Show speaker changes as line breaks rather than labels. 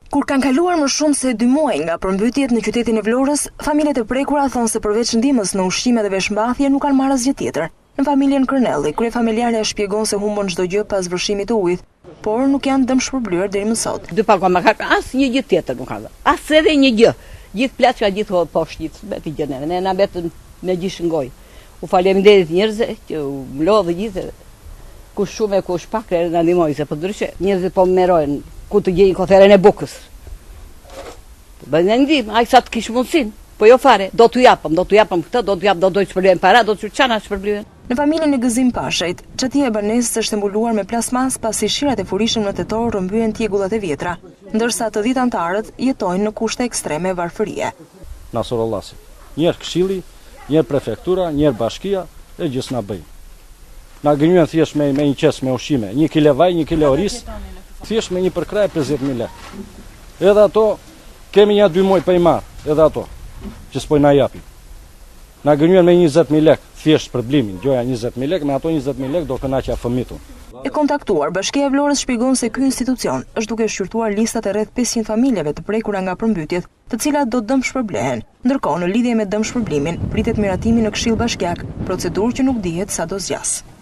Kur kanë kaluar më shumë se dy muaj nga përmbytjet në qytetin e Vlorës, familjet e prekura thonë se përveç ndihmës në ushqime dhe veshmbathje nuk kanë marrë asgjë tjetër. Në familjen Kërnelli, kryefamiljarja shpjegon se humbën çdo gjë pas vërshimit të ujit, por nuk janë dëmshpërblyer deri më
sot. Dy pako më kanë, asnjë gjë tjetër nuk kanë dhënë. As edhe një gjë. Gjithë plaçka gjithë hodhën poshtë gjithë, s'mbeti gjë neve. Ne na mbetën me gisht në gojë. U faleminderit njerëzve që u mblodhën gjithë kush shumë e kush pak e na ndihmoi se po ndryshe njerëzit po mjerojnë ku të gjejnë kotheren e bukës. Të bëjnë ndihmë, aq sa të kish mundësinë. Po jo fare, do t'u japëm, do t'u japëm këtë, do t'u japëm, do t'u shpërblejmë para, do t'u ça na shpërblyen.
Në familjen e Gëzim Pashajt, çatia e banesës është e mbuluar me plasmas pasi shirat e furishëm në tetor rrëmbyen tjegullat e vjetra, ndërsa të dhjetë anëtarët jetojnë në kushte ekstreme varfërie.
Na sorollasin. Një herë këshilli, një herë prefektura, një herë bashkia, e gjë s'na bëjnë. Na gënjyen thjesht me me një qese me ushqime, një kile vaj, një kile oriz, thjesht me një përkrahje 50.000 lekë. Edhe ato Kemi nja dy muaj pa i marrë, edhe ato, që s'po na japin. Na gënjyen me 20.000 lek, thjesht shpërblimin, gjoja 20.000 lek, me ato 20.000 lek do kënaqja fëmijët unë.
E kontaktuar, Bashkia e Vlorës shpjegon se ky institucion është duke shqyrtuar listat e rreth 500 familjeve të prekura nga përmbytjet, të cilat do dëmshpërblehen. Ndërkohë, në lidhje me dëmshpërblimin, pritet miratimi në Këshill Bashkiak, procedurë që nuk dihet sa do zgjasë.